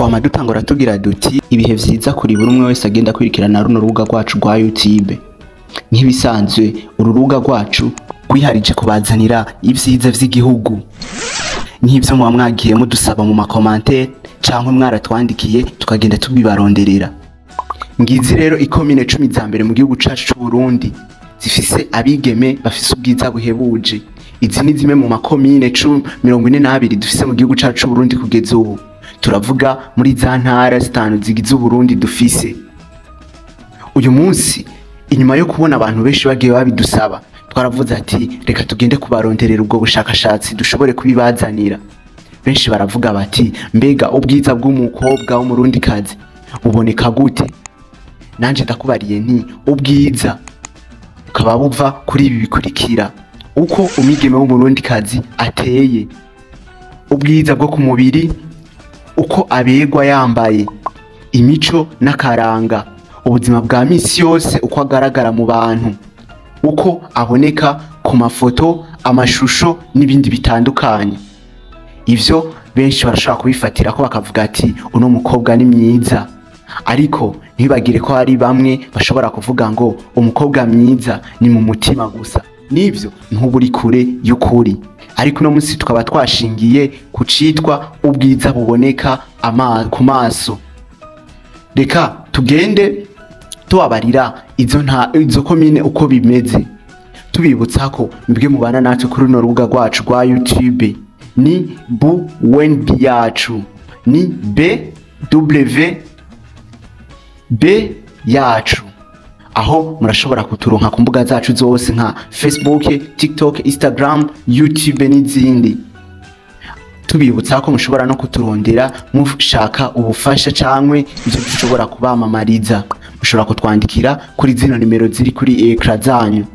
Twama dutangura tugira duti ibihe vyiza kuri buri umwe wese agenda kwirikirana runo rubuga rwacu rwa YouTube. Nk'ibisanzwe uru rubuga rwacu rwiharije kubazanira ivyiza vy'igihugu, nk'ivyo muba mwagiye mudusaba mu makomantere canke mwaratwandikiye tukagenda tubibaronderera. Ngizi rero ikomine 10 za mbere mu gihugu cacu c'u Burundi zifise abigeme bafise ubwiza buhebuje. Izi ni zimwe mu makomine 42 dufise mu gihugu cacu c'u Burundi kugeza ubu. Turavuga muri za ntara zitanu zigize Uburundi dufise. Uyu munsi inyuma yo kubona abantu benshi bagiye babidusaba, twaravuze ati reka tugende kubaronderera ubwo bushakashatsi dushobore kubibazanira. Benshi baravuga bati mbega ubwiza bw'umukobwa w'umurundikazi buboneka gute? Nanje ndakubariye nti ubwiza bukaba buva kuri ibi bikurikira: uko umwigeme w'umurundikazi ateye, ubwiza bwo ku mubiri, uko aberwa yambaye, imico n'akaranga, ubuzima bwa misi yose uko agaragara mu bantu, uko aboneka ku mafoto, amashusho n'ibindi bitandukanye. Ivyo benshi barashobora kubifatira ko bakavuga ati uno mukobwa ni mwiza, ariko ntibagire ko hari bamwe bashobora kuvuga ngo umukobwa mwiza ni mu mutima gusa. Nivyo ntuburi kure y'ukuri, ariko uno munsi tukaba twashingiye ku citwa ubwiza buboneka ku maso. Reka tugende tubabarira izo komine uko bimeze, tubibutsa ko mwebwe mubana natwe kuri runo rubuga rwacu rwa YouTube ni BWB yacu, ni BWB yacu, aho murashobora kuturonka ku mbuga zacu zose nka Facebook, TikTok, Instagram, YouTube n'izindi. Tubibutsa ko mushobora no kuturondera mushaka ubufasha cankwe ivyo dushobora kubamamariza. Mushobora kutwandikira kuri zino nimero ziri kuri ekra zanyu.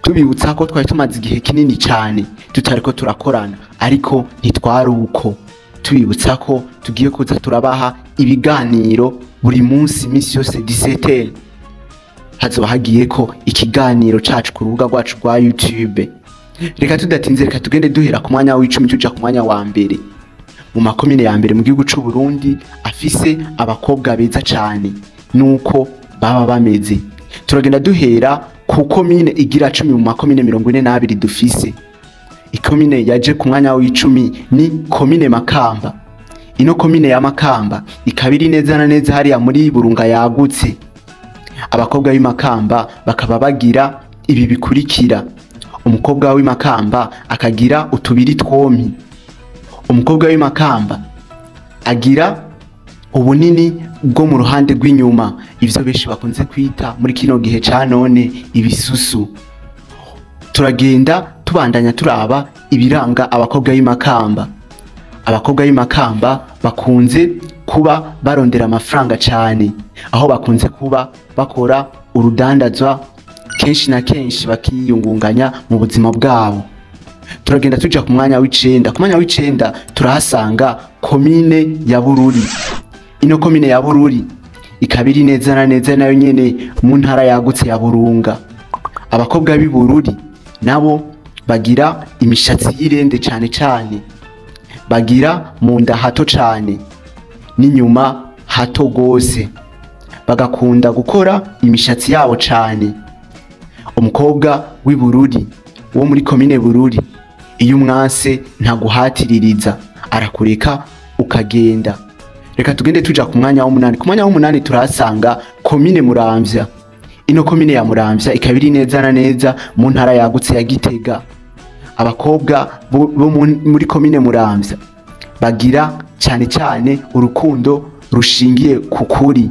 Tubibutsa ko twari tumaze igihe kinini cane tutariko turakorana, ariko ntitwari uko. Tubibutsa ko tugiye kuza turabaha ibiganiro buri munsi imisi yose 17h hazoba hagiyeko ikiganiro cacu ku rubuga rwacu rwa YouTube. Reka tudatinze, reka tugende duhera ku mwanya w'icumi tuja ku mwanya wa mbere mu makomine ya mbere mu gihugu c'u Burundi afise abakobwa beza cane nuko baba bameze. Turagenda duhera ku komine igira 10 mu makomine 42 dufise. Ikomine yaje ku mwanya w'icumi ni komine Makamba. Ino komine ya Makamba ikaba iri neza na neza hariya muri Burunga yagutse. Abakobwa b'i Makamba bakaba bagira ibi bikurikira: umukobwa w'i Makamba akagira utubiri twompi, umukobwa w'i Makamba agira ubunini bwo mu ruhande rw'inyuma, ivyo benshi bakunze kwita muri kino gihe ca none ibisusu. Turagenda tubandanya turaba ibiranga abakobwa b'i Makamba. Abakobwa b'i Makamba bakunze kuba barondera amafaranga cane, aho bakunze kuba bakora urudandazwa kenshi na kenshi bakiyungunganya mu buzima bwabo. Turagenda tuja ku mwanya w'icenda. Ku mwanya w'icenda turahasanga komine ya Bururi. Ino komine ya Bururi ikaba iri neza na neza nayo nyene mu ntara yagutse ya Burunga. Abakobwa b'i Bururi nabo bagira imishatsi y'irende cane cane, bagira mu nda hato cane n'inyuma hato gose, bagakunda gukora imishatsi yabo cane. Umukobwa w'i Bururi wo muri komine Bururi iyo umwanse ntaguhatiririza, arakureka ukagenda. Reka tugende tuja ku mwanya w'umunani. Ku mwanya w'umunani turahasanga komine Muramvya. Ino komine ya Muramvya ikaba iri neza na neza mu ntara yagutse ya Gitega. Abakobwa bo muri komine Muramvya bagira cane cane urukundo rushingiye ku kuri.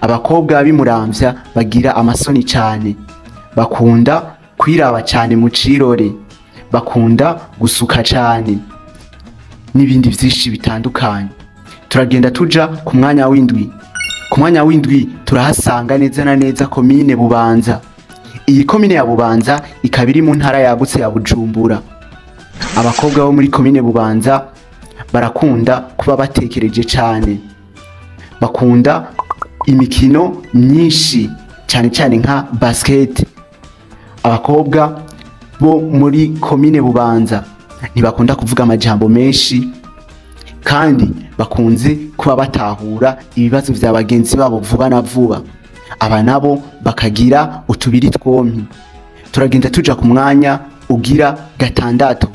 Abakobwa b'i Muramvya bagira amasoni cane, bakunda kwiraba cane mu cirore, bakunda gusuka cane n'ibindi vyinshi bitandukanye. Turagenda tuja ku mwanya w'indwi. Ku mwanya w'indwi turahasanga neza na neza komine Bubanza. Iyi komine ya Bubanza ikaba iri mu ntara yagutse ya Bujumbura. Abakobwa bo muri komine Bubanza barakunda kuba batekereje cane, bakunda imikino myinshi cane cane nka basket. Abakobwa bo muri komine Bubanza ntibakunda kuvuga amajambo menshi, kandi bakunze kuba batahura ibibazo vya bagenzi babo vuba na vuba. Aba nabo bakagira utubiri twompi. Turagenda tuja ku mwanya ugira gatandatu.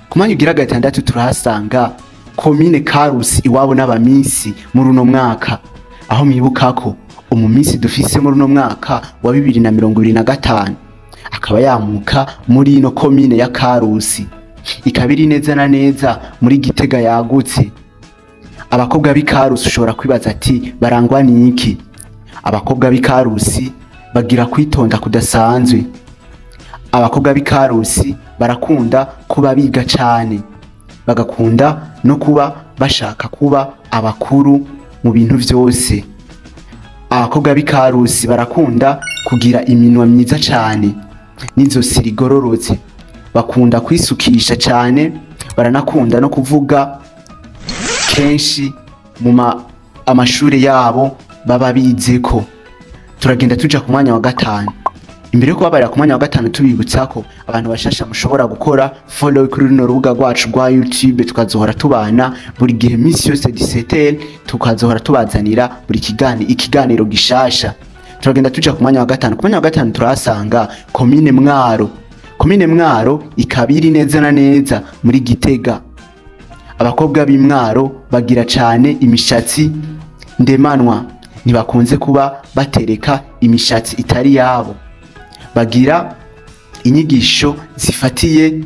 Ku mwanya ugira gatandatu turahasanga komine Karusi, iwabo n'abamisi muri uno mwaka, aho mwibuka ko umumisi dufise muri uno mwaka wa 2025 akaba yamuka muri ino komine ya Karusi, ikaba iri neza na neza muri Gitega yagutse. Abakobwa b'i Karusi ushobora kwibaza ati barangwa n'iki? Abakobwa b'i Karusi bagira kwitonda kudasanzwe. Abakobwa b'i Karusi barakunda kuba biga cane, bagakunda no kuba bashaka kuba abakuru mu bintu vyose. Abakobwa b'i Karusi barakunda kugira iminwa myiza cane n'izosi rigororotse, bakunda kwisukisha cane, baranakunda no kuvuga kenshi mu amashure yabo baba bizeko. Turagenda tuja ku mwanya wa gatanu. Imbere yo kubabarira ku mwanya wa gatanu, tubibutsa ko abantu bashasha mushobora gukora follow kuri runo rubuga rwacu rwa YouTube, tukazohora tubana buri gihe misi yose 17, tukazohora tubazanira buri ikiganiro gishasha. Turagenda tuja ku mwanya wa gatanu. Ku mwanya wa gatanu turahasanga komine Mwaro. Komine Mwaro ikaba iri neza na neza muri Gitega. Abakobwa b'i Mwaro bagira cane imishatsi ndemanwa, ntibakunze kuba batereka imishatsi itari yabo. Bagira inyigisho zifatiye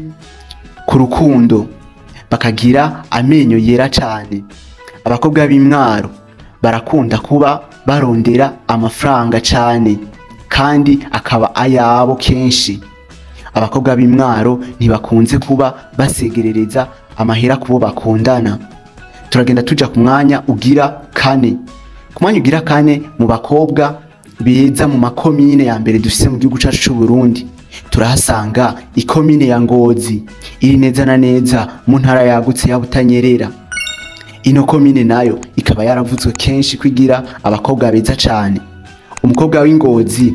ku rukundo, bakagira amenyo yera cane. Abakobwa b'i Mwaro barakunda kuba barondera amafaranga cane, kandi akaba ayabo kenshi. Abakobwa b'i Mwaro ntibakunze kuba basegerereza amahera kubo bakundana. Turagenda tuja ku mwanya ugira kane. Ku mwanya ugira kane mu bakobwa beza mu makomine ya mbere dufise mu gihugu cacu c'u Burundi, turahasanga ikomine ya Ngozi, iri neza na neza mu ntara yagutse ya Butanyerera. Ino komine nayo ikaba yaravuzwe kenshi kwigira abakobwa beza cane. Umukobwa w'Ingozi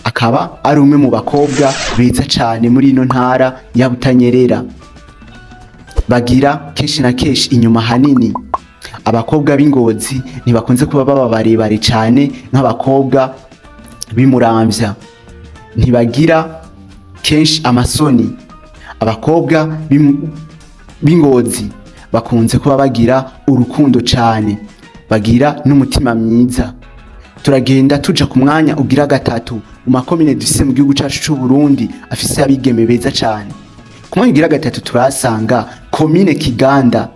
akaba ari umwe mu bakobwa beza cane muri ino ntara ya Butanyerera. Bagira kenshi na kenshi inyuma hanini. Abakobwa b'Ingozi ntibakunze kuba baba barebare cane nk'abakobwa b'imuramvya, ntibagira kenshi amasoni. Abakobwa b'Ingozi bakunze kuba bagira urukundo cane, bagira n'umutima mwiza. Turagenda tuja ku mwanya ugira gatatu mu makomine dufise mu gihugu cacu c'u Burundi afise abigeme beza cane. Ku mwanya ugira gatatu turahasanga komine Kiganda.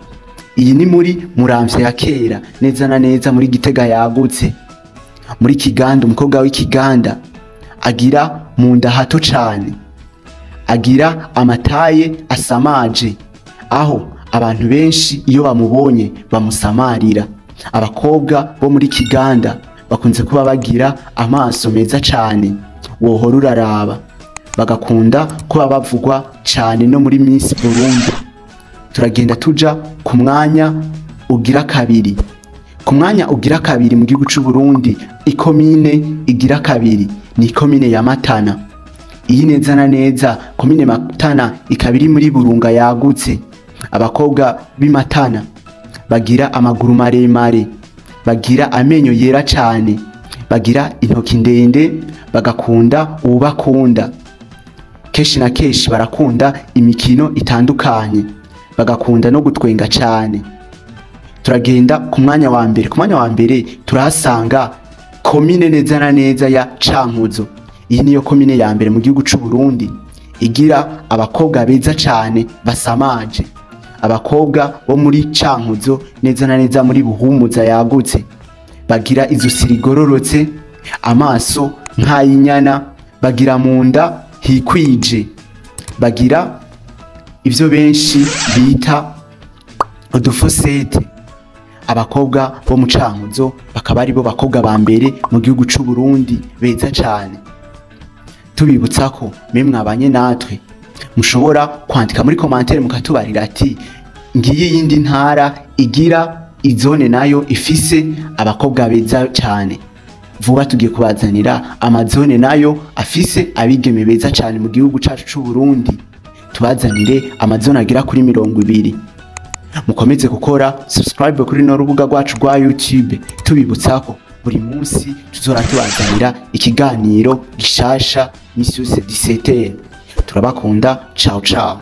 Iyi ni muri Muramvya ya kera, neza na neza muri Gitega yagutse. Muri Kiganda, umukobwa w'Ikiganda agira mu nda hato cane, agira amataye asamaje, aho abantu benshi iyo bamubonye bamusamarira. Abakobwa bo muri Kiganda bakunze kuba bagira amaso meza cane, wohora uraraba, bagakunda kuba bavugwa cane no muri Miss Burundi. Turagenda tuja ku mwanya ugira kabiri. Ku mwanya ugira kabiri mu gihugu c'u Burundi, ikomine igira kabiri ni ikomine ya Matana. Iyi neza na neza komine Matana ikaba iri muri Burunga yagutse. Abakobwa b'i Matana bagira amaguru maremare, bagira amenyo yera cane, bagira intoki ndende, bagakunda uwubakunda. Kenshi na kenshi barakunda imikino itandukanye, bagakunda no gutwenga cane. Turagenda ku mwanya wa mbere. Ku mwanya wa mbere turahasanga komine neza na neza ya Cankuzo. Iyi niyo komine ya mbere mu gihugu c'u Burundi igira abakobwa beza cane basamaje. Abakobwa bo muri Cankuzo neza na neza muri Buhumuza yagutse, bagira izosi rigororotse, amaso nk'ay'inyana, bagira mu nda hikwije, bagira ivyo benshi bita udufosete. Abakobwa bo mu Cankuzo bakaba ari bo bakobwa ba mbere mu gihugu c'u Burundi beza cane. Tubibutsa ko mwe mwabanye natwe mushobora kwandika muri commentaire mukatubarira ati ngiyi yindi ntara igira izone nayo ifise abakobwa beza cane. Vuba tugiye kubazanira amazone nayo afise abigeme beza cane mu gihugu cacu c'u Burundi, tubazanire amazone agera kuri 20. Mukomeze gukora subscribe kuri no rubuga rwacu rwa YouTube. Tubibutsa ko buri munsi tuzora tubazanira ikiganiro gishasha misi yose 17. Turabakunda, ciao ciao.